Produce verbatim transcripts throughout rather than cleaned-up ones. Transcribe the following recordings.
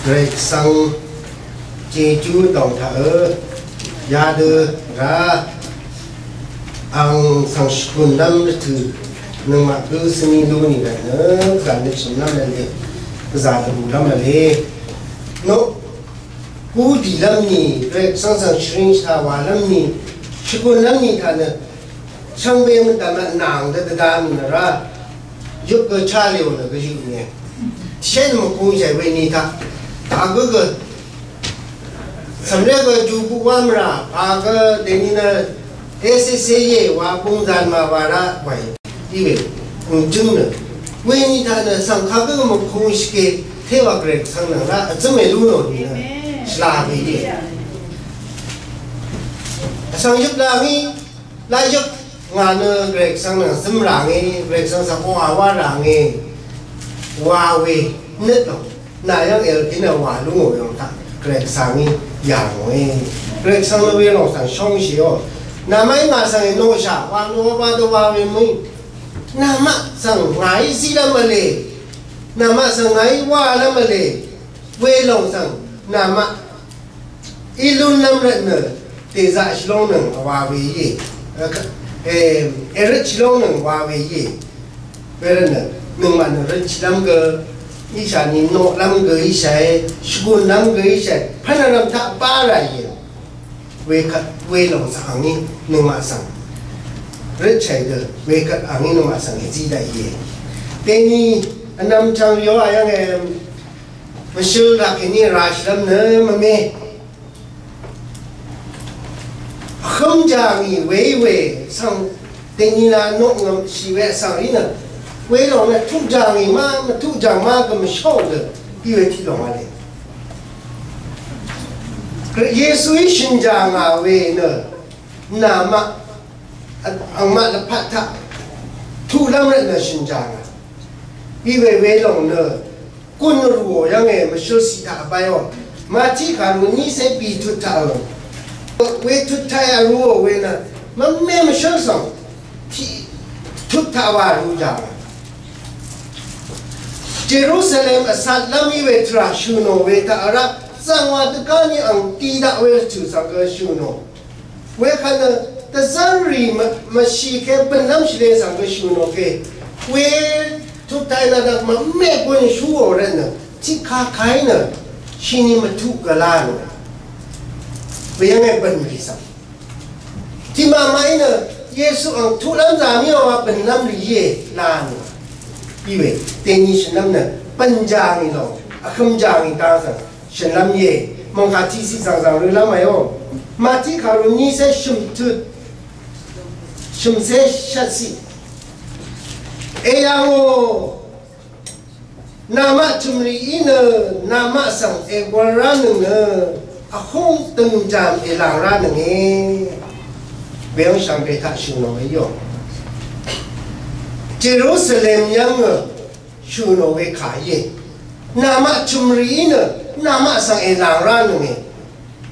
Gvray Gvsvng jejú dòng taq ø yadø rá ang svng shvgùnlv́m rvtø̀ nøngmaq gǿ svní lú nì rvtnø gvzà nø chø̀mlv́m vle, gvzà dvbùlv́m vle. Noq gú dìlv́m nì Gvray Gvsvng svng shvring shvtaq wàlv́m nì shvgùnlv́m nì taq nø shvngbe mvdv̀m vnàng dø dvdvm nø rá yøp gø chá lèò nø gø yøp nìe. Shén mvkung shàì we ni taq taq gø gø svmré gø ju buq wá mvrà pà gø dèni nø ésésé yè wa bung zan ma wa rá wàì. Iwe mvjøng nø we ni taq nø svng kagø mvkung shvke tewa Gvray Gvsvng nø rá vzøm èlú nò ni nø shvla we yè. Vsvng yøp la ngí Laqyøp ngà nø Gvray Gvsvng nvng zøm ràngì, Gvray Gvsvng svng oqà wá ràngì. Wa we nøt lòng nà yv́ng èl kì nø wà lú ngò yòng taq Gvray Gvsvng í yà ngòe. Gvray Gvsvng nø we lòng svng shóngshìò. Nàmaq í ngà svng ènoqshà wa nø wa dø wa we mø̀í. Nàmaq svng ngàí zílv́m v̄le. Nàmaq svng ngàí wálv́m v̄le. We lòng svng nàmaq í lúnlv́m rvtnø dèzaq shvlóngnøng wa we íe. Èrøt shvlóngnøng wa we íe. Wervtnø nøngmaq nø røt shvlv́m gø íshà ni noqlv́m gø íshàe, shvgùnlv́m gø íshàe, pvnvrvm taq bá rà íe. Wekvt welòng svng angí nøngmaq svng røtshàì dø, wekvt angí nøngmaq svng èzí daq íe. Dèni vnvm chvng rìó a yv́nge Mvshøl daq kèní rashìlv́m nø mvme. Vhǿm jàngì wèí we svng dèni la noqngv̀m shì we svng rí nø. Welòng nø tuq jàngì má, mvtuq jàng má gø mvshóò dø. Í we tiq lòng vle. Yesuí shø̀n jàngà we nø. Nàmaq. Angmaq lvpat taq. Tuqlv́m rvt nø shø̀n jàngà. Í we welòng nø. Gùn rùò yv́nge mvshølsì taq vbáyò. Màtiq kàru nícé bìtut taq ø. Wetut taq yà rùò we nø mvme mvshøl svng tiq tut taq wa rù jàngà. Jerusalem vsatlv́m í we tvrà shø̀nò we taq vrá zv̀ngwà dvgá ni ang tiq daq we rvtø̀ svng gø shø̀nò. Wekvt nø dvzv́rrì mvshì ke bø̀nlv́m shvle svng gø shø̀nò ke. We tuq taq í nvdvk mvme gùn shúò rvt nø tiq kakaí nø shini mvtuq gvlá nø. Weyv́nge bø̀nrì svng. Tiqmàmaqí nø Yesu ang tuqlv́m zàmí wa bø̀nlv́m rì íe lá nø. Iwe dèni shø̀nlv́m nø bø̀n jàngì lòng vhøm jàngì dang svng. Shø̀nlv́m íe, mòngkà tiqciq zv̀ngzv̀ng rølv́m èó. Màtiq kàru nícé shø̀mtøt, shø̀mcé shvtciq. Eyà ngò, nàmaq tø̀mrì í nø, nàmaq svng ègwv̄l ránøng nø, vhúng dø̀ngjàm èlàng ránønge. Bèyv́ng shvngbe taq shø̀n nò íò. Jerusalem yv́ng nø, shø̀nò we kà íe. Nàmaq chø̀mrìí nø, nàmaq svng èlàng ránønge.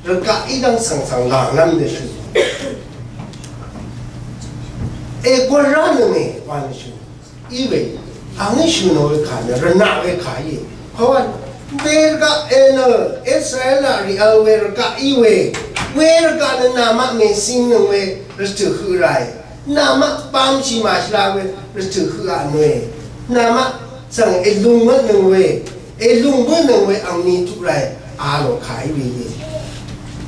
Rvgaq í dv́ng svng svng làngnv́m dvshø̀. Ègwv̄l ránønge, wa nø shø̀. Í we, angí shø̀nò we kà nø, rvnaq we kà íe. Hawan, we rvgaq e nø, Israel rì vl we rvgaq í we. We rvgaq nø nàmaq mèsing nøng we, rvtø̀ høq ràe. Namaq bamshì màshvla we rvtø̀ høq aq nø e. Namaq svng èlung mvtnøng we, èlung bǿnøng we angni tuq ràì a lò kàí we íe.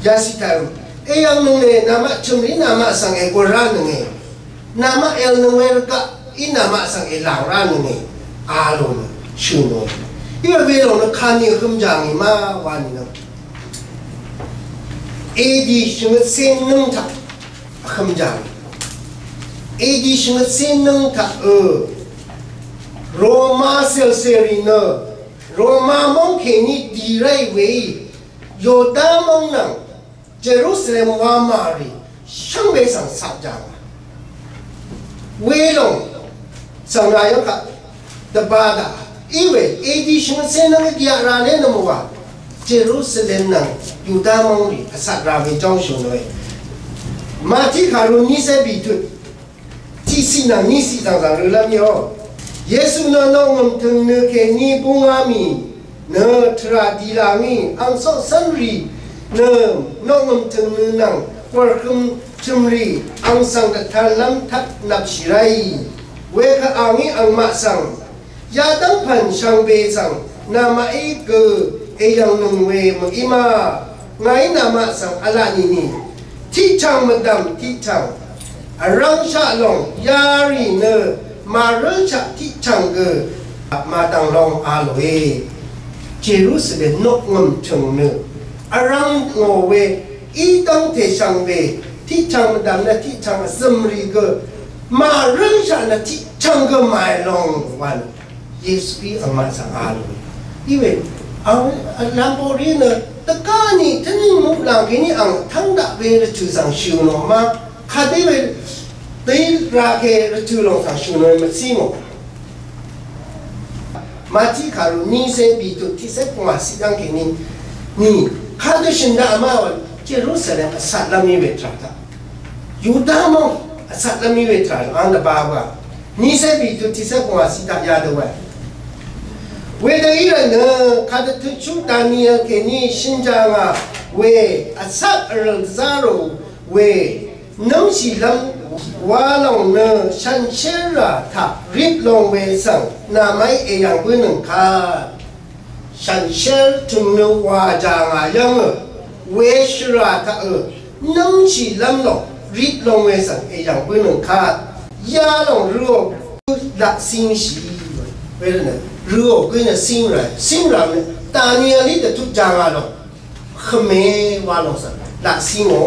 Yasi taq, eyv̀ng nøng e namaq chø̀mrì namaq svng ègwv̀l ránøng e. Namaq èlnøng we rvgaq í namaq svng èlàng ránøng e. A lò nø shø̀n ò. Iwe we lò nø kani hømjàngì ma wa nìnøng. Edi shvngøt cé nǿng taq. Vhøm jàng. Edi shvngøt cé nǿng taq ø. Roma cèlcèrì nø Roma móng kèní dì ráì weí Yuda móng nvng Jerusalem wa màrì shvngbe svng sat jàng. Welòng svng rayv́ng kaq dvba daq. Iwe edi shvngøt cé nǿng gvyaq ra lé nvmø wa Jerusalem nvng Yuda mv́ng rì vsat ra we jóng shø̀n we. Màtí kàru nícé bìtut tiqciq nvng níciq zv̀ngzv̀ng rølv́m íò. Yesu nø noqngø̀m tø̀ng nø kèní búngá mì Nø tvrà dìlà ngí ang soqcv́nrì nø noqngø̀m tø̀ngnø nvng wàrhøm tø̀mrì ang svng dvtarlv́m tvp nvpshì ráì. Wekvt a ngí angmaq svng yadv́ng pv̀n shvngbe svng namaqí gø èyv̀ngnøng we mø̀í ma. Ngàí namaq svng v̄la nìni tiqchv̀ng mvdv̀m tiqchv̀ng vrv́ngshaq lòng yarì nø màrǿlshaq tiqchv̀ng gø màdv̀ng long a lòe. Jerusalem noqngø̀m tø̀ng nø vrv́ng ngò we í dv́ngte shvngbe tiqchv̀ng mvdv̀m nø tiqchv̀ng vzø̀mrì gø màrǿlshaq nø tiqchv̀ng gø màì long wa nø Yesuí angmaq svng a lòe. Iwe ang lamboqrí nø dvgá ni tvnøng muqlàng kèní ang tv́ng daq we rvtø̀ svng shø̀ nò ma kadø we dø í ra ke rvtø̀ lòng svng shø̀ nò mvcí mò. Màtí kàru nícé bìtut tiqcé pvngwà ciq dv́ng kèní ni kadø shø̀n daq ma wa Jerusalem vsatlv́m í we tvrà taq Yuda mò vsatlv́m í we tvrà ang dvba wa. Nícé bìtut tiqcé pvngwà ciq taq yadø wa. Wedø í rvt nø kadø tøtshú Daniel kèní shø̀n jàngà we vsat vrø̀l dvzá rò we nǿmshìlv́m wa lòng nø shànshér rà taq rip long we svng namaqí èyv̀ng bǿnøng kà. Shànshér tø̀ng nø wà jàngà yv́ngø we shvrà taqø nǿmshìlv́m lòng rip long we svng èyv̀ng bǿnøng kà. Ya lòng røò laq cíngshì. Wervt nø røò gǿ nø cíng rà cíng rà nø Danielí dvtut jàngà lòng Hvme wa lòng svng laq cíngò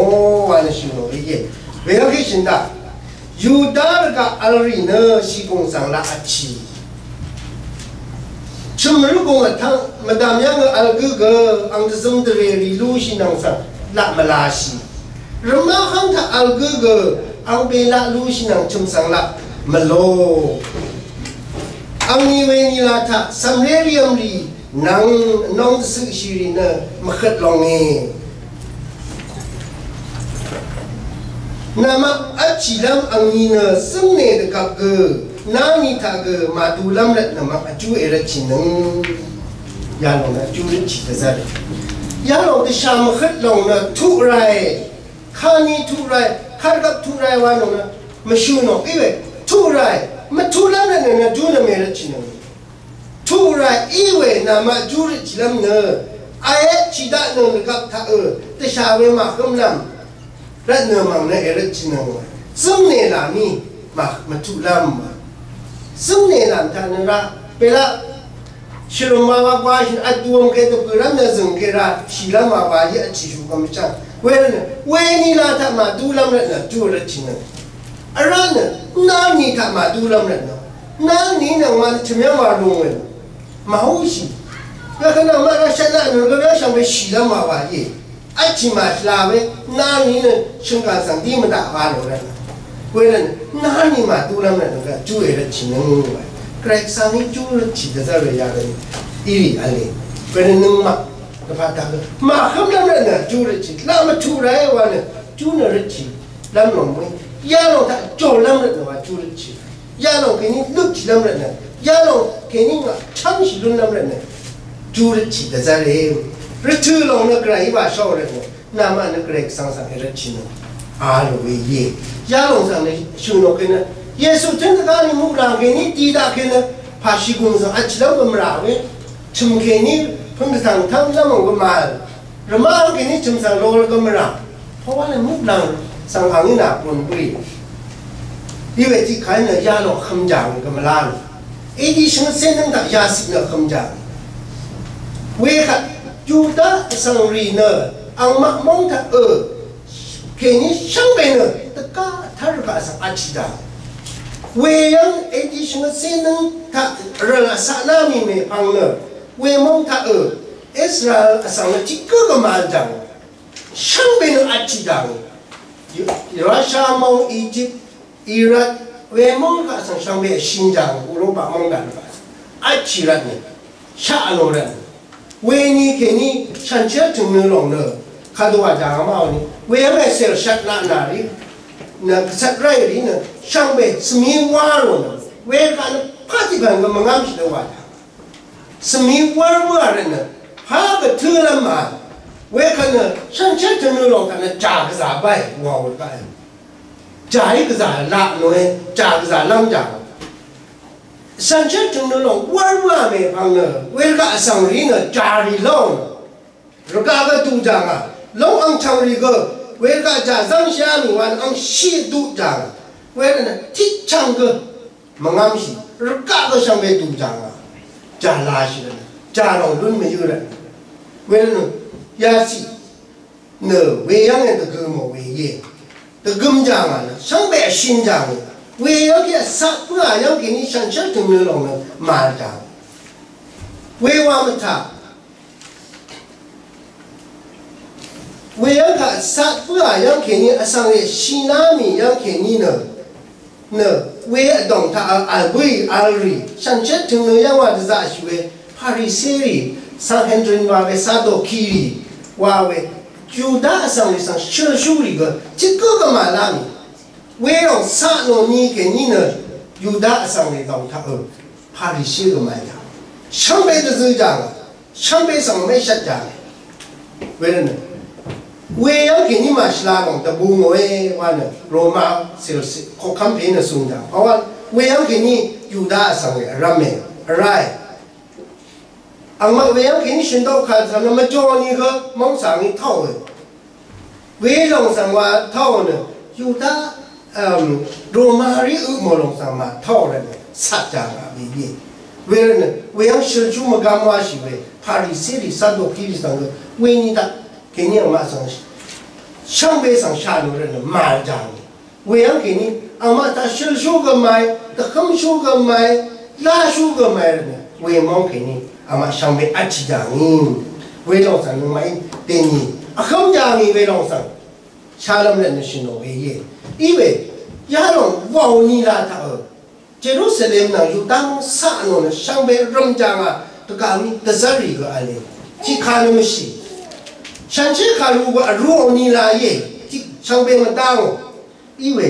wa nø shø̀n nò we íe. Weyv́ng kí shø̀n daq Yuda rvgaq vl rì nø shìgùng svng laq vchì. Chø̀m rvgùng vtv́ng mvdv̀m yv́ng vl gǿ gø ang dvzøm dvrè rì lúshì nvng svng laq mvlashì. Rvmá hv́ng taq vl gǿ gø ang belaq lúshì nvng chø̀m svng laq mvlò. Angni weni la taq cv̀mré rìvm rì nvng nong dvcøqshì rì nø mvhøt longe. Namaq vtchìlv́m angni nø zǿngnè dvgvp gø nani taq gø màdulv́m rvtnø maq vjú èrvtchìnøng. Yalòng nø vjú rvtchì dvzv́re. Yalòng dvshà mvhøt lòng nø tuq rae. Kani tuq rae. Karvgvp tuq rae wa lòng nø mvshø̀ nò íwe. Tuq rae. Mvtuqlv́m rvtnø nø vjú nø mèrvtchìnøng. Tuq rà í we namaq júrøt jìlv́m nø, v́ chìdaq nø lvgvp taq ø, dvshà we màhǿmlv́m, rvtnø mv̀ng nø èrøt jìnøng, zǿmnè làmí, màmvtuqlv́m, zǿmnè làm taq nø rá, belaq, shvrø̀m wa wa gwa shø̀n vdùvm ke dvbø̀lv́m nø zø̀ng ke rá, shìlv́m wa wa yøt chìshù gvmshv́ng, wervtnø, weni la taq màdúlv́m rvtnø, júrøt jìnøng. Vrá nø, nárni taq màdúlv́m rvtnø. Nárni nøngmaq nø tø̀myv́ng wa lung we. Màúshì. Wekvt nøngmaq rvshvt naq nø gvray shvngbe shìlv́m wa wa íe. Vtchì màshvla we, nárni nø shø̀ngkà svng dí mvdaq wa lò rvtnø. Wervtnø, nárni màdúlv́m rvtnø gvray júè rvtchì nøng we. Gvray Gvsvng í jú rvtchì dvzv́r we yà rvtnø. Írì v̄le. Wervtnø nøngmaq. Gvray taq gø. Màhǿmlv́m rvtnø jú rvtchì. Laq mvtuq ràé wa nø. Jú nø rvtchì. Lv́m lòng mø̀í. Yalòng taq jòlv́m rvtnø wa jú rvtchì. Yalòng kèní lutchì lv́m rvtnø. Yalòng kèní ngà chv́ngshì lún lv́m rvtnø. Jú rvtchì dvzv́re. Rvtø̀ lòng nø gvray í wa shó rvtnø. Namaq nø gvray Gvsvng svng èrvtchì nø. A lò we íe. Yalòng svng nø shø̀n nò kèní. Yesu tø̀n dvgá ni muqlàng kèní didaq kèní. Pàshì gùng svng vtchì lv́m gø mvrà we. Chø̀m kèní pø̀n dvtv̀ng tv́ng lv́m ò gø màvl. Rvmá kèní chø̀m svng lor gø mvrà. Pàwálv́m muqlàng svng angí nà bùn bǿì. Iwe tiqkà nø yalòng hømjàng gø mvlá nò. Edi shvngøt cé nǿng taq yacip nø hømjàng. Wekvt Yuda vsvng rì nø angmaq móng taq ø. Kèní shvngbe nø dvgá vtv́r rvgaq svng vtchì dà. Weyv́ng edi shvngøt cé nǿng taq rv̀l vsaq ná mì mèpvng nø. Wemóng taq ø. Israel vsvng nø tiq gǿ gø màvl jàng. Shvngbe nø vtchì dà. Russia móng Egypt, Iran, wemóng kaq svng shvngbe vshin jàng, Europa móng dà nø kaq. Vtchì rvtnø, shaq vlò rvtnø. Weni kèní, shànshér tø̀ng nø lòng nø, kadø wà jàng vmá wani. Wemè sèl shvt naq nà rì, nø, gvcvt ráì rì nø, shvngbe, svmí wá rò nø. Wekaq nø, pàtì bv̀n gø mvngv́mshì dø wà jàng. Svmi wv́r wv́ rvt nø pà gvtǿ lv́m mà. Wekvt nø shànshér tø̀nø lòng taq nø jà gvzà báì wàò rvgaq. Jàí gvzà laq nòe, jà gvzà lv́m jà. Shànshér tø̀nø lòng wv́r wv́ mèpvng nø wervgaq vsvng rì nø jàrì lóng nø. Rvgaq gø dùjà ngà. Lóng angchv̀ngrì gø wervgaq jà zv́ngshì á mì wa nø angshí dùjà ngà. Wervt nø tiqchv̀ng gø mvngv́mshì. Rvgaq gø shvngbe dùjà ngà. Jà lashì rvt nø. Jà lòng lún mvyǿ rvt nø. Wervt nø yacì nø weyv́ng è dvgø mò we íe. Dvgøm jà ngà nø shvngbe vshín jà ngì. Weyv́ng kè vsaq bǿà yv́ng kèní shànshér tø̀nø lòng nø màjà ngì. Wewa mvtaq weyv́ng kaq vsaq bǿà yv́ng kèní vsvng è shìná mì yv́ng kèní nø nø we vdòng taq vl bǿì vl rì shànshér tø̀nø yv́ng wa dvzaqshì we Pariserì, Sanhedrin wa we Sadukirì wa we Yuda vsvng rì svng shølshúrì gø tiq gǿ gø màlá mì. Welòng saq nò ni kèní nø Yuda vsvng rì lòng taq ø Pariserì gø màlá. Shvngbe dvzø jàng. Shvngbe svng mèshvt jàng. Wervt nø weyv́ng kèní màshvla lòng dvbù ngòe wa nø Roma sìl koqkv́m pè nø sùng jàng. Awa weyv́ng kèní Yuda vsvng rì vrv́m è. Vray. Angmaq weyv́ng kèní shø̀n dok kà svng nø mvjò ni gø mòngsvng í tàò e. Welòng svng wa tàò nø Yuda, um, Roma rì ø mò lòng svng màtàò rvt nø sat jàng a we íe. Wervt nø weyv́ng shølshú mvgvm washì we Pariserì Sadukirì svng gø weni daq kèní angmaq svng shvngbe svng shà nò rvt nø màjàng. Weyv́ng kèní angmaq taq shølshú gø màí, dvhǿmshú gø màí, láshú gø màí rvt nø wemóng kèní angmaq shvngbe vtì jàngì. Welòng svng nøngmaqí dèní vhǿm jàngì welòng svng shalv́m rvt nø shø̀n nò we íe. Iwe yalòng wàò nìlà taq ø Jerusalem nvng Yuda mvng saq nò nø shvngbe rvm jàngà dvgà mì dvzv́rì gø v̄le. Tiqkà nø mvshì. Shànshér kàru gø vrūò nìlà íe. Tiq shvngbe mvdá ngò. Iwe,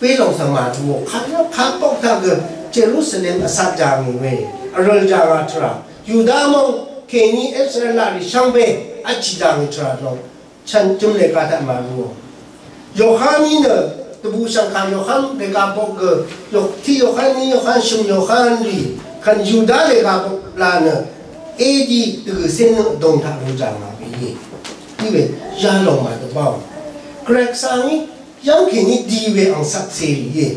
welòng svng màdvwò kayv́ng kabok taq gø Jerusalem vsat jàngì we, vrøl jàngà tvrà. Yuda mòng kèní Israel laqrì shvngbe vtì jàngì tvrà lòng. Chvn jø̀m lèga taq màdvwò. Yohaní nø, dvbù shvngkà Yohan lèga bok gø, Yo-, tiq Yohaní, Yohan shø̀m Yohanrì, kvn Yuda lèga bok la nø, A D dvgø̀ cé nø dòng taq rø jàngà we íe. Iwe, yalòng màdvbáò. Grek svngí, Yv́ng kèní di we ang shvkse rì íe.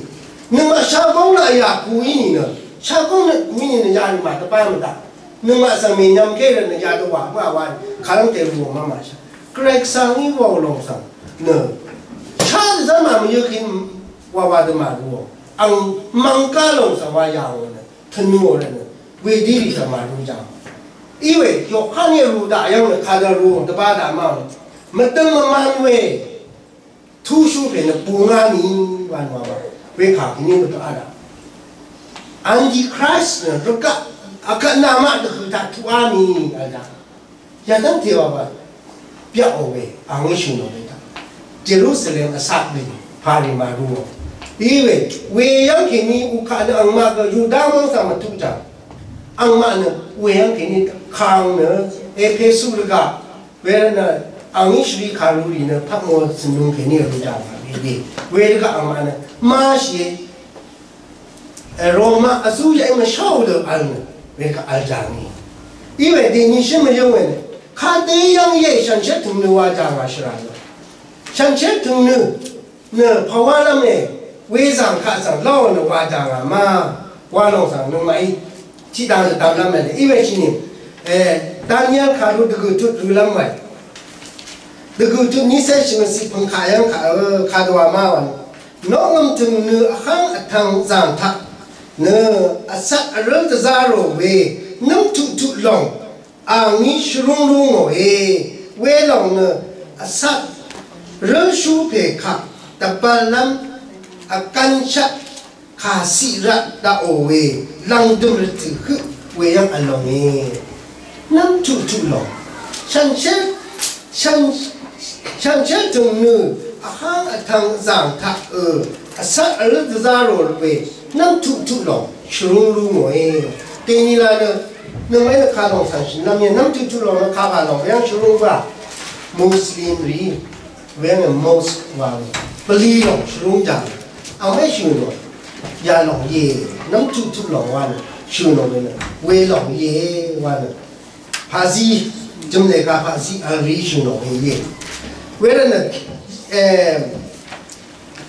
Nøngmaq shagóng nø yà ku í nìnø. Shagóng nø ku í nìnø yà rì màdvbá mvdaq. Nøngmaq svng mènyvm gé rvt nø yà dvwà bǿà wa rì. Kàlv́ngte rùò má màshà. Grek svng í wàò lòng svng. Nø. Shá dvzv́r màmvyø̄ kèní wàwà dø màrùò. Ang mv̀ngká lòng svng wa yà ò nø. Tvnù ò rvt nø. Wedí rì svng màrù jàng. Iwe, Yohan í rù daq yv́ng nø kadø rù dvbá daq má ò. Mvdøng mvman we. Tushú pè nø bungá ni wa nwa wa. Wekà kèní nø pà daq. Antichrist nø rvgaq akvt namaq dvhø̀ taq tuqá ni vl daq. Yadv́ngte wa wa. Byaqò we, angí shø̀n ò we daq. Jerusalem vsaq we, pàrì màrú ò. Iwe, weyv́ng kèní ukaq nø angmaq gø Yuda mv́ng svng mvtuq jàng. Angmaq nø weyv́ng kèní kang nø Epesu rvgaq. Wervt nø angí shvri kàrurì nø paqmò cv̀nlung kèní rvjàng we. Wervgaq angmaq nø máshìe. Roma vzú yaqí mvsháò dø vl nø. Wervgaq vl jàngì. Iwe dèní shǿn mvyǿng we nø. Kadé yv́ng íe shànshér tø̀ngnø wa jàngà shvrà nø. Shànshér tø̀ngnø. Nø pàwálv́m è wezàng kaq svng lóò nø wa jàngà ma wa lòng svng nøngmaqí tiqdang dvdvmlv́m è nø í we shìnì. E, Daniel kàru dvgø̀ tut rølv́m wae. Dvgø̀ tut nícé shvngøt ciq pø̀ng kaq yv́ng kaq ø kadwa ma wa nø. Noqngø̀m tø̀ng nø vháng vtvng zàng taq nø vcat vrǿl dvzá rò we nǿng tuqtuq lòng Angí shvrúng rú ngòe, welòng nø vcat rǿshú pè kaq dvbvllv́m vgvnshvt kàciq rvt daqò we lv̀ngdø̀m rvtø̀ høq we yv́ng vlònge. Nv́m tuqtuq lòng. Shànshér, shàn, shànshér tø̀ng nø vháng vtvng vzàng taq ø vcat vrǿ dvzá rò we nv́m tuqtuq lòng shvrúng rú ngòe. Dèní la nø Nøngmaqí nø kadòng svng shø̀n lv́m yé nv́m tuqtuq lòng nø kapà lòng yv́ng shvrúng bǿà. Muslim rì weng mosque wa we. Pvlì lòng shvrúng jàng. Angmaqí shø̀n nò. Yalòng íe. Nv́m tuqtuq lòng wa nø shø̀n nò we nø. Welòng íe wa nø. Paqzí jø̀mlè ka paqzí vl rì shø̀n nò we íe. Wervt nø, eh,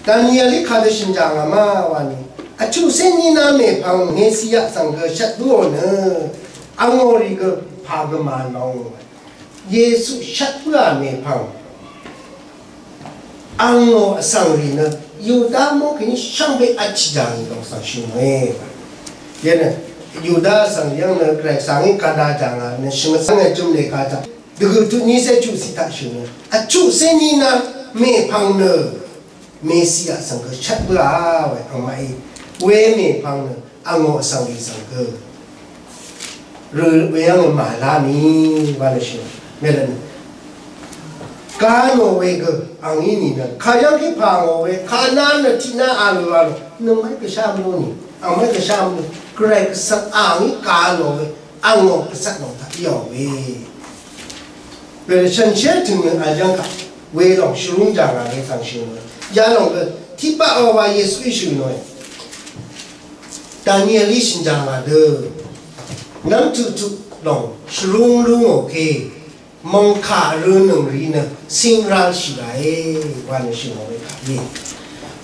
Danielí kadø shø̀n jàngà ma wa ni. Vchuqcé ní ná mèpvng Mesiya svng gø shvt bǿò nø. Angò rì gø pà gø màlòng. Yesu shvt bǿà mèpvng. Angò vsvng rì nø. Yuda mò kèní shvngbe vtchì jàng dòng svng shø̀n we. Yè nø. Yuda vsvng yv́ng nø Gvray svng í kàdá jàngà nø shø̀n svng è jø̀mlè kàdá. Dvgø̀ tut ní cé chuq ciq taq shø̀n nø. Vchuqcé ní ná mèpvng nø. Mesiya svng gø shvt bǿà we angmaqí. Wemèpvng nø angò vsvng rì svng gø. Rø weyv́ng màlá mì wa nø shø̀n. Mèlvt nø. Kanò we gø angí nìnø. Kayv́ng kí pà ngò we. Kaná nø tiqná a we wa nø. Nøngmaqí gvshá mlú nì. Angmaqí gvshá mlú. Gvray gvsvng angí kanò we. Angò gvsvng lòng taq yò we. Wē shànshér tø̀ng nø vl yv́ng kaq. Wē lòng shvrúng jàngà wē svng shø̀n nø. Yalòng gø tiqbaq wa wa Yesuí shø̀n nø. Danielí shø̀n jàngà dø. Nv́m tuqtuq lòng shvrúng lú ngò ke. Mòngkà rø nøng rì nø. Singral shì ràe. Wa nø shø̀n nø wē kaq íe.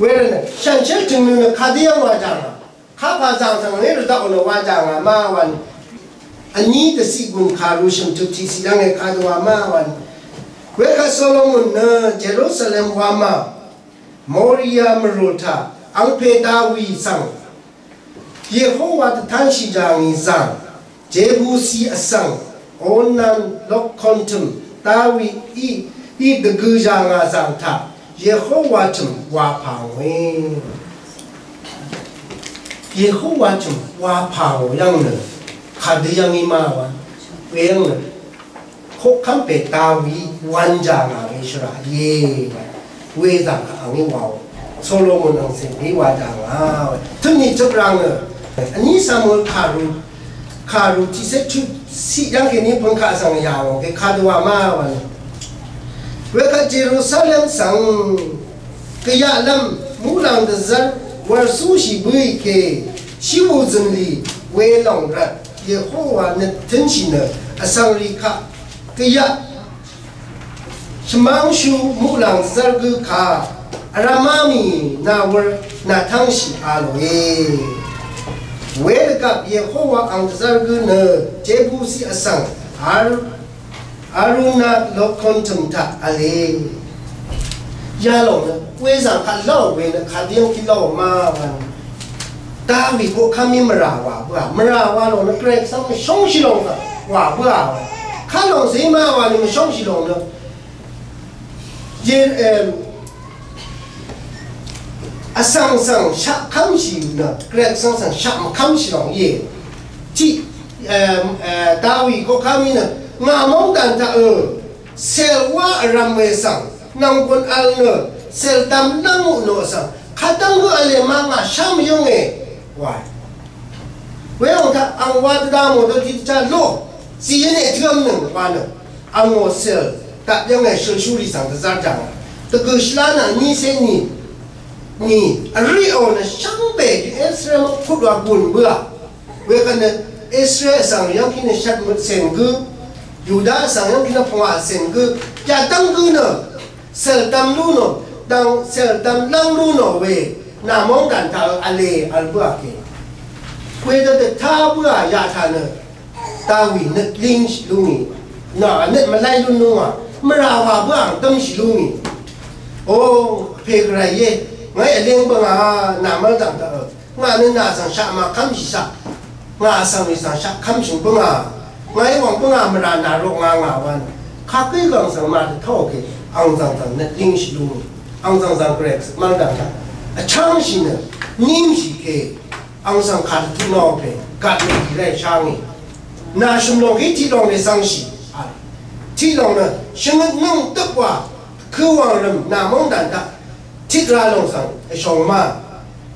Wērvt nø. Shànshér tø̀ng nø nø kadø yv́ng wa jàngà. Kapà zàng svng ré rvdaq nø wa jàngà ma wan. Vní dvciq gùn kàru shø̀m tøp tiqciq yv́ng e kadø wa ma wan. Wekvt Solomon nø Jerusalem wa ma. Moria mvrùl taq angpè Dawi svng. Yehowa dvtánshì jàngì zàng. Jebusi vsvng. Onan lok kontøm. Dawi í. Í dvgø jàngà zàng taq. Yehowa tø̀m wà pà ngòe. Yehowa tø̀m wà pà ngò yv́ng nø. Kadø yv́ng í ma wa. Weyv́ng nø. Koqkv́m pè Dawi wan jà ngà we shvrà íe. Wezàng kaq angí wàò. Solomon angcè we wa jà ngà we. Tø̀mni tøp rang nø. Vní Samuel kàru Kàru tiqcé tut ciq yv́ng kèní pø̀ngkaq svng yà wòng ke kadø wa ma wa nø. Wekvt Jerusalem svng gvyaqlv́m muqlàng dvzv́r wv̀r cúshì bǿì ke shíwù zø̀nlì welòng rvt Yehowa nøt tǿnshì nø vsvng rì kaq gvyaq Shvmv́ngshú muqlàng dvzv́r gǿ kà vrvmá mì nà wur nàtv́ngshì a lòe. Wedvgvp Yehowa ang dvzv́r gǿ nø Jebusi vsvng Ar Aruna lokon tø̀m taq v̄le. Yalòng nø wezàng kaq lv́ò we nø kadø yv́ng kí lv́ò ma wa nø. Dawi koqkv́m í mvrà wà bǿà. Mvrà wa lòng nø Gvray Gvsvng mvshóngshì lòng wà bǿà wa. Kálòng cè í ma wa nø mvshóngshì lòng nø. Ye, em, vsvng svng shaq kv́mshì nø, Gvray Gvsvng svng shaq mvkv́mshì lòng íe. Tiq, em, eh, Dawi koqkv́m í nø, ngà móngdàn taq ø, cèl wá vrvm we svng, nv̀nggùn vl nø, cèl dvm lv́ng muq nò svng, kadv́ng gø v̄le ma ngà shá mvyǿnge, wae. Weyòng taq ang wa dvda mò dø tiqdvchá lú, zìyv́n ètǿv́m nøng wa nøng, angò cèl, dap yv́ng è shølshúrì svng dvzv́r jàng. Dvgø̀ shvlá nà nícé nì, nì, vrìò nø shvngbe, Israel mvkut wa gùn bǿà. Wekvt nø Israel svng yv́ng kí nø shvt møt cèn gǿ, Yuda svng yv́ng kí nø pvngwà cèn gǿ, yadv́ng gǿ nø, Cèl dvm lú nò, dvng cèl dvm lv́ng lú nò we, nà móng dàn taq v̄le vl bǿà ke. Wedø dvtá bǿà yaq taq nø, Dawi nøt língshì lú ngì, nà nøt mvláy lún lú ngà, mvrà wà bǿà dv́mshì lú ngì. O, pè Gvray ye, ngàí vléng bǿngà, nà mv́l dv̀ng taq, Ngà nø nà svng shaq màkv́mshì shaq. Ngà vsvng rì svng shaq kv́mshì bǿngà. Ngàí wv̀ng bǿngà mvrà nà roq nga ngà wvn. Kagǿí gv̀ng svng màdvtó ke. Ang zv̀ng zv̀ng nøt língshì lú ngì. Ang zv̀ng zv̀ng Gvray mv́ng dv̀ng dv̀ng. Vchv́ngshì nø. Nímshì ke. Ang svng kàdvtú nò ke. Gvt nø dì ráì shá ngì. Nà shø̀m lòng kí tiq lòng nø svngshì. Tiq lòng nø. Shvngøt nǿng døp wà. Kø wv̀ng rø̀m nà móng dàn taq. Tiq ra lòng svng vshòng ma.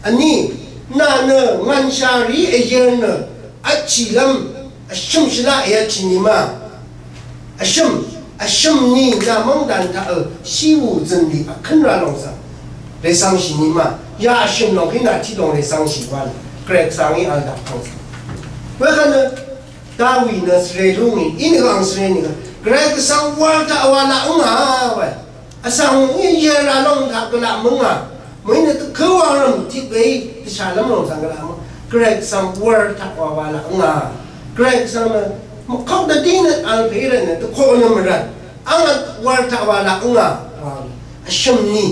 Vní, nà nø ngv̀nshà rì vyø̄ nø vchìlv́m Vshø̀m shvlaq èvtì nìma. Vshø̀m, vshø̀m nì nà mv́ngdàn taq ø shíwù zø̀n lì vkǿn ra lòng svng. Rèsvng shì nìma. Ya vshø̀m lòng kí nà tiq lòng rèsvng shì wa nì. Gvray Gvsvng í vl daq vng svng. Wekvt nø Dawì nø svre lú ngì, í nìgø ang svre nìgø. Gvray Gvsvng wal taq wa laq ǿngà we. Vsvng í yera lòng taq gvlaq mø̀ngà. Mø̀í nø dvkø̄ wàrv̀m tiq we í dvshàlv́m lòng svng gvlaq mø̀ngà. Gvray Gvsvng wal taq wa wa laq ǿngà. Gvray Gvsvng nø mvkok dvdí nø ang pè í rvt nø dvkoq nø mvrvt. Ang wal taq wa laq ǿngà. Wa vshø̀m nì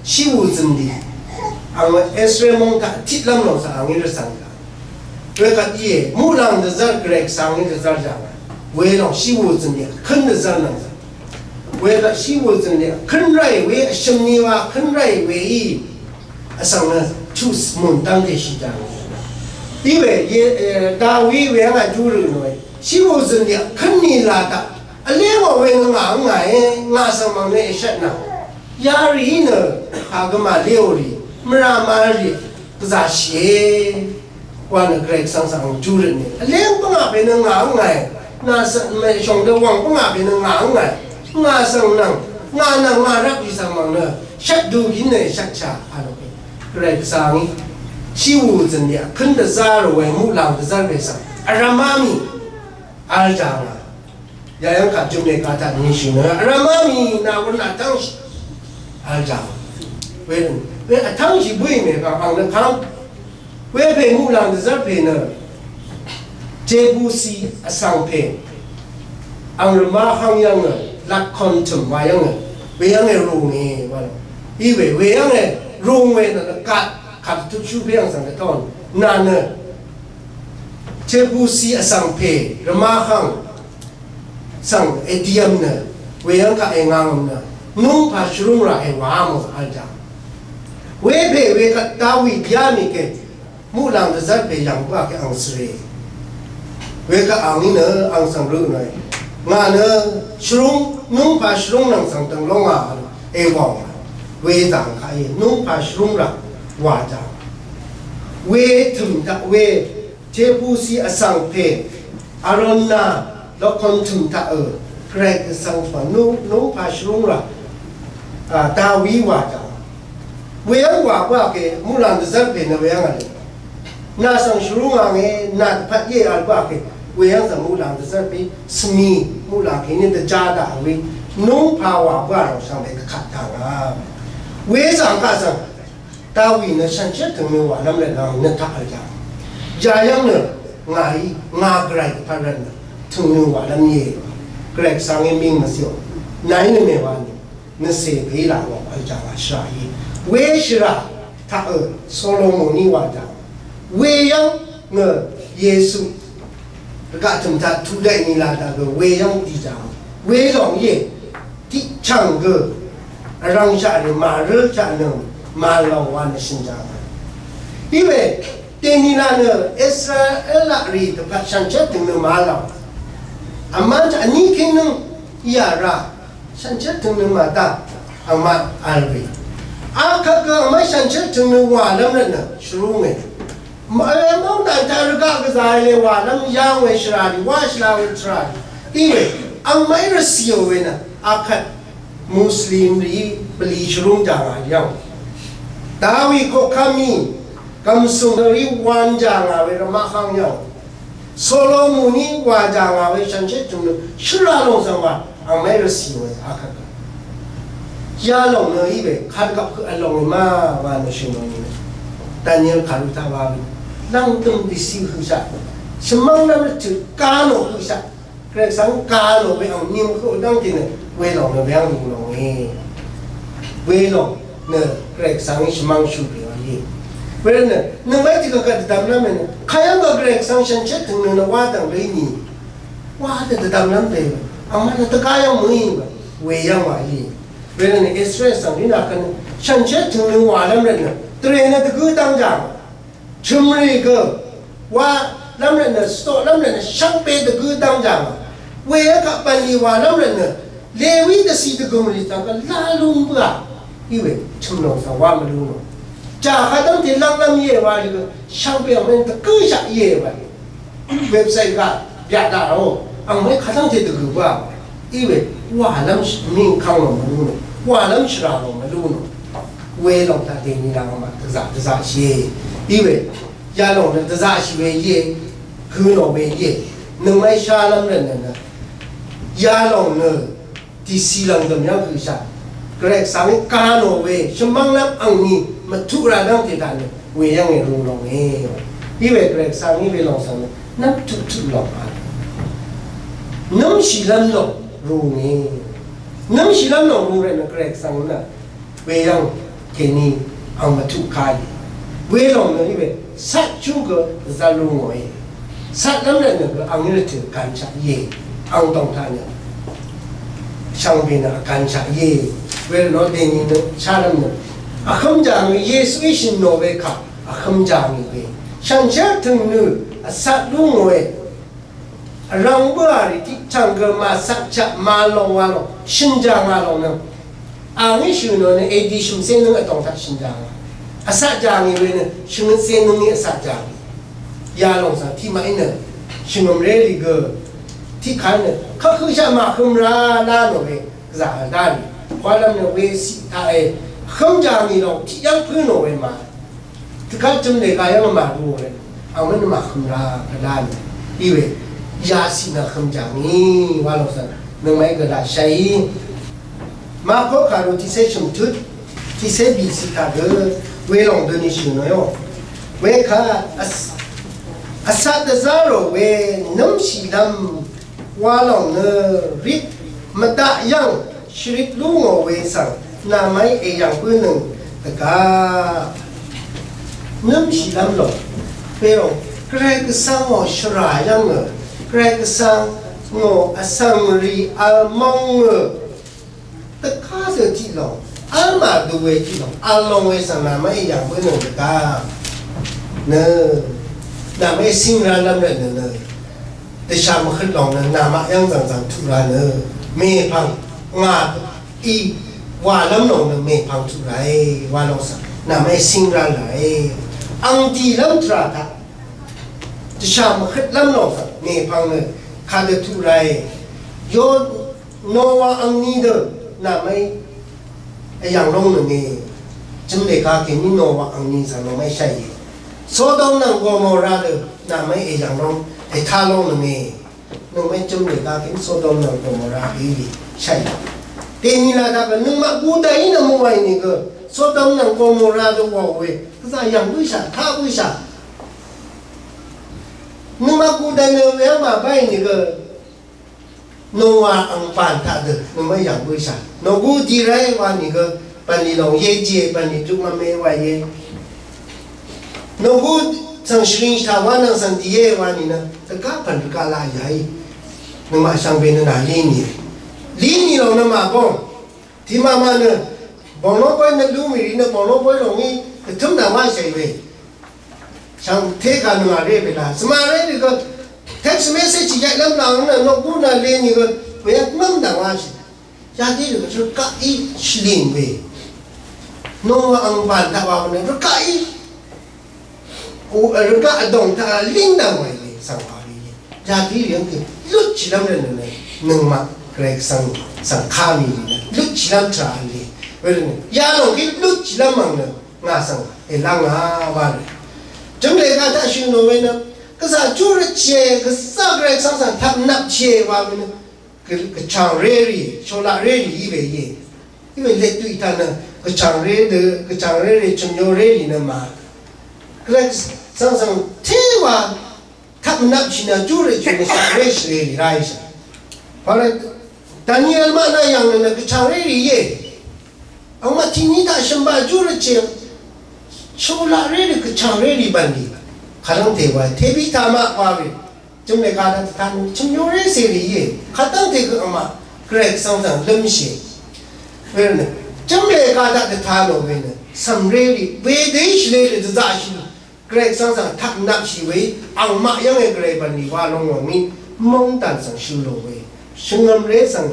shíwù zø̀n dì. Ang Israel mong taq tiqlv́m lòng svng ang í rvt svng gvlaq. Wekvt íe, muqlàng dvzv́r Gvray Gvsvng í dvzv́r jàngà. Welòng shíwù zø̀n dì vkǿn dvzv́r nvng zø̀n. Wekvt shíwù zø̀n dì vkǿn ráì we, vshø̀m nì wa vkǿn ráì we í. Vsvng nø chus mùn dv́ngte shì jàngà. Í we, ye, e, Dawi we yv́ng a júrø̀ nòe. Shíwù zø̀n dì vkǿn nì là taq. Vlé ngò we ngà ngà e, ngà svng mv̀ng nø èshvt nà. Yarì nø, a gvmà léò rì, mvrà màvl rì, gvzà shìe. Wa nø Gvray Gvsvng svng júrøt ni. Vleng bvngà pè nø ngà ngàì. Ngà svng mèshòng dø wvng bvngà pè nø ngà ngàì. Ngà svng nvng, ngà nvng ngà rvp rì svng mvng nø. Shvt du gin nø shvt shà. A lò pè. Gvray Gvsvng í. Shí wù zø̀n yà. Køn dvzar we muqlàng dvzar we svng. Vrvm á mì. Vl jà ngà. Yayv́ng kaq jø̀m lè kaq taq nìshì nø vrvm á mì nà wur nà vtv́ngshì. Vl jàng. Werv̀n we vtv́ngshì bǿì mèpvng ang nø kang. Wepè muqlàng dvzv́r pè nø Jebusi vsvng pè ang rvmá hv́ng yv́ng nø lakkon tø̀m wa yv́ng nø we yv́ng è rùng è wa lò. Iwe we yv́ng è rùng we nø kat kat tut shú pè ang svng dvtón nà nø Jebusi vsvng pè rvmá hv́ng svng èdìvm nø weyv́ng kaq èngàngvm nø nungpà shvrúng rà èwàá mò vl jàng. Wepè wekvt Dawi dìá mì kè muqlàng dvzv́r pè yv̀ng bǿà kè ang svre. Wekvt ang í nø ang svng rø nø ngà nø shvrúng nungpà shvrúng nvng svng døng lóngà èwàò. Wezàng kaq í nungpà shvrúng rà wà jàng. Wetø̀m taq we Jebusi vsvng pè Arona lokon tø̀m taq ø Grek svng pà nung nung pà shvrúng rà a Dawi wà jàng. Weyv́ng wà bǿà kè muqlàng dvzv́r pè nø weyv́ng vl. Nà svng shvrúng àngé nà dvpvt íe vl bǿà kè weyv́ng svng muqlàng dvzv́r pè svmi muqlàng kèní dvjá daq we nung pà wà bǿà lòng svng we dvkvt daq ngà. Wezàng kaq svng Dawi nø shànshér tø̀ngnø wàlv́m rvt lv́ng nø taq vl jàng. Jayv́ng nø ngàí ngà Gvray dvpvt rvt nø tø̀ngnø wàlv́m íe. Gvray Gvsvng í ming mvzíò. Nàí nø mèwà nø nø cè pè í laq wà vl jàng a shvrà íe. We shvrà taq ø Solomon í wà jàng. Weyv́ng nø Yesu Rvgaq tø̀m taq tuq daq ni la daq gø weyv́ng dì jàng. Welòng íe. Tiq chv̀ng gø vrv̀ngshaq rì màrǿlshaq nø màlòng wa nø shø̀n jàng. Iwe dèni la nø Israel laq rì dvpvt shànshér tø̀ng nø màlòng. Vmán taq vní kènøng yà rà shànshér tø̀ng nø màdá vmá vl we. Akvt gø vmá shànshér tø̀ng nø wàlv́m rvt nø shvrú ngì. Mvmv́ng dv̀n taq rvgaq gvzà le wàlv́m yá we shvrà rì wá shvla we shvrà rì. Iwe angmaqí rvcìò we nø akvt Muslim rì bvlì shvrúng jà ngà yv́ng. Dawi koqkv́m í gv̀msùng rì wan jà ngà we rvmaqhv́ng yv́ng. Solomon í wà jà ngà we shànshér tø̀ng nø shvrà lòng svng wa angmaqí rvcì we akvt gø. Yalòng nø í we kadvgvp høq vlòng we ma wa nø shø̀n lòng nø. Daniel kàru taq wa we. Lv̀ngdø̀m dìcì høqshaq. Shvmv́ng nvm rvtø̀ kà nò høqshaq. Gvray Gvsvng kà nò we ang nim høq dv́ngte nø welòng nø we ang nim lòng we. Welòng nø Gvray Gvsvng í shvmv́ng shú pè wa íe. Wervt nø nøngmaqí tiq kaq dvdvm lv́m nø kayv́ng gø Gvray Gvsvng shànshér tø̀ng nø nø wa dv̀ng rì nì. Wa dø dvdvm lv́m pè. Angmaq nø dvgá yv́ng mø̀í wa. Weyv́ng wa íe. Wervt nø Israel svng rì nà kvt nø shànshér tø̀ng nø wàlv́m rvt nø dvrè nø dvgǿ dv́ng jàng. Chø̀mrì gø wàlv́m rvt nø stoqlv́m rvt nø shvngbe dvgǿ dv́ng jàng. Weyv́ng kaq bv̀nlì wàlv́m rvt nø Lewi dvcì dvgø̀m rì svng gø la lung bǿà. Iwe chø̀mlòng svng wa mvlung nò. Jà kadv́ngte lv́nglv́m íe wa rì gø shvngbe ang mvn dvgǿshaq íe wa rì. Website gaq Yadaq ràó, ang mèí kadv́ngte dvgø̀ bǿà. Iwe, wàlv́m mìngkvng lòng mvlú nò, wàlv́m shvrà lòng mvlú nò. Welòng taq dèní lv́ng mà dvzaq dvzaqshìe. Iwe, yalòng nø dvzaqshì we íe, gø nò we íe. Nøngmaqí shálv́m rvt nø nø, yalòng nø dìcì lv̀ngdø̀m yv́ng høqshaq. Gvray Gvsvng í gà nò we shvmv́nglv́m angni mvtuq ra dv́ngte taq nø weyv́nge rū lònge. Iwe Gvray Gvsvng í welòng svng nø nv́m tuqtuq lòng a. Nv́mshìlv́m lòng rūnge. Nv́mshìlv́m lòng rū rvt nø Gvray Gvsvng nø weyv́ng kèní ang mvtuq kà í. Welòng nø iwe satchú gø zvlú ngòe. Satlv́m rvt nø gø ang rvtø̀ gvnshaq íe. Ang dòng taq nø shvngbe nø gvnshaq íe. Welòng dèní nø shálv́m nø vhǿm jàngì Yesuí shø̀n nò we kà vhǿm jàngì we. Shànshér tø̀ng nø vsat lú ngòe. Vrvng bǿà rì tiqchv̀ng gø màsatchaq màlòng wa lòng shø̀n jàngà lòng nø. Angí shø̀n nò nø edi shø̀mcé nøng vdòng taq shø̀n jàngà. Vsat jàngì we nø shø̀ngøtcé nøngí vsat jàngì. Yalòng svng tiqmaqí nø shvngø̀mré rì gø tiqkà nø kvhøshaq màhøm ra lá nò we gvzà vdá rì. Kwalv́m nø we siq taq e vhǿm jàngì lòng tiqyv́ng pǿ nò we mà. Dvgvp jø̀m lèga yv́ng màru we. Angmvn màhøm ra gvlá nø. Iwe yasi nø høm jàngì wa lòng svng nøngmaqí gvlá shàí. Mako kàru tiqcé shø̀mtut tiqcé bìciq kà gø welòng døni shø̀n nò yò. Wekà vs- vsat dvzá rò we nv́mshìlv́m wa lòng nø rip mvdaq yv́ng shvrit lú ngò we svng nàmaqí èyv̀ng bǿnøng dvgá. Nv́mshìlv́m lòng. Welòng Gvray Gvsvng ngò shvrà yv́ngø. Gvray Gvsvng ngò vsvng rì vl mòngø. Dvgá dø tiq lòng. Vl màdø we tiq lòng. Vl lòng we svng nàmaqí èyv̀ng bǿnøng dvgá. Nø. Nàmaqí cíng rálv́m rvt nø nø. Dvshà mvhøt lòng nø namaq yv́ng zv̀ngzv̀ng tuq ra nø mèpvng ngà í wàlv́m lòng nø mèpvng tuq ràe wa lòng svng namaq í cíng ra làe. Ang dìlv́m tvrà taq dvshà mvhøtlv́m lòng svng mèpvng nø kadø tuq ràe. Yo Nowa angni dø namaq í vyv̀ng lóng nønge. Jø̀m lèga kèní Nowa angni svng nøngmaqí shàìe. Sodom nvng Gomora dø nøngmaqí èyv̀ng lóng, ètá lóng nønge. Nøngmaqí jø̀m lèga kèní Sodom nvng Gomora èí lì shàìe. Dèní lada gø nøngmaq gudayí nø mvwàì nìgø Sodom nvng Gomora dø wàò we gvzà yv̀ng bǿshà, tá bǿshà. Nøngmaq gudayí nø weyv́ng màbáì nìgø Nowa ang bàn taq dø nøngmaq yv̀ng bǿshà. Nògú di ráì wa nìgø bv̀nlì lòng ye jìe, bv̀nlì duk mvme wa ye. Nògú svng shvring shvtaq wa nvng svng dìe wa nìnø dvgá pv̀n dvgá laq yàí. Nøngmaq shvngbe nø nà lí nì. Lí nì lòng nø màbóng. Tiqmaqmaq nø bònglóngbóy nø lú mì rì nø bònglóngbóy lòng í dvtǿm dv̀ng wáshì we. Shvngté kà nøngà ré pè la. Svmaré rì gø text message yaqlv́m la nø nògú nà lé nì gø weyv́ng mv́m dv̀ng wáshì. Yadí rì gø rvgaq í shvlìn we. Nowa ang bàn taq wa nø rvgaq í. Rvgaq vdòng taq lín dv̀ng wàì we svng wa we. Yadí rì yv́ng kì lutshìlv́m rvt nø nø nøngmaq Gvray Gvsvng svng ká mì rì nø lutshìlv́m tvrà vl we. Wervt nø yalòng kì lutshìlv́m mv̀ng nø ngà svng èlv́ngà wa rì. Jø̀m lèga taq shø̀n nò we nø gvzà júrøt chìe, gvzà Gvray Gvsvng svng taq nvp chìe wa we nø gvchàngré rì, shòlaq ré rì í we íe. Í we lettuq taq nø gvchàngré dø, gvchàngré rì, chø̀myoré rì nø mà. Gvray Gvsvng svng téwa taq nvpshì nø júrøt chø̀n nø shaqré shvrè rì ráì shà. Pàrvt Daniel maq nø yv̀ng nø gvchàngré rì íe. Angmaq tiqní taq shø̀mbà júrøt chì shòlaq ré rì gvchàngré rì bv̀nlì. Kadv́ngte wa tebí taq maq wa we. Jø̀m lèga taq dvtan chø̀myoré cèrì íe. Kadv́ngte gø angmaq Gvray Gvsvng svng lǿmshìe. Wervt nø jø̀m lèga taq dvtan ò we nø cv̀mré rì wedø í shvlē rì dvzaqshì. Gvray Gvsvng svng taq nvpshì we angmaq yv́nge Gvray bv̀nlì wa long wv̀ng mí móng dàn svng shø lò we. Shvngø̀mré svng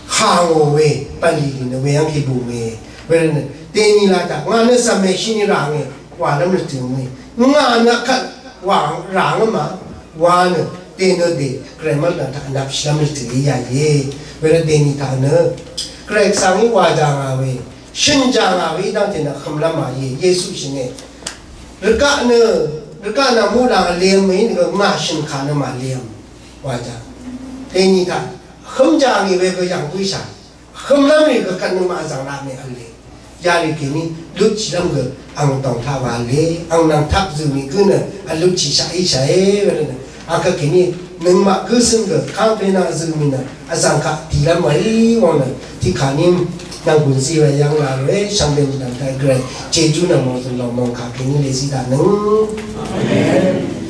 hà ngò we bv̀nlì nø we yv́ng kì bù we. Wervt nø dèní la taq ngà nø cv̀m mèshí nì rà nge wàlv́m rvtø̀ we. Ngà nø kvt wà ràngǿ mà wa nø dènø dè Gvray mv́rdv̀ng taq vnvpshìlv́m rvtø̀ í yà íe. Wervt dèní taq nø Gvray Gvsvng í wà jà ngà we, shø̀n jà ngà we í dv́ngte nø vhømlv́m mà íe. Yesu shø̀ne. Rvgaq nø, rvgaq nø muqlàng vlem í nø ngà shø̀n kà nø màlem. Wà jà. Dèní taq vhøm jà ngì we gø yv̀ng bǿshà. Vhømlv́m rì gø kvt nøngmaq vzv̀ng laq mè v̄le. Yarì kèní lutshìlv́m gø ang tòng taq wa le, ang nvng taq zø̀ mì gǿ nø vlutshìshaq íshàe we nø. Akvt kèní nøngmaq gǿ cǿng gø kangpe nvng zø̀ mì nø vzv̀ng kaq tìlv́m wa í wvng nø tiqkà ním nvng gùnzí we yv́ng la we shvngbe mvdv̀m taq Gvray jejú nvng mòzø̀n lòng mòng kà kèní lezí daq nøng. Amen.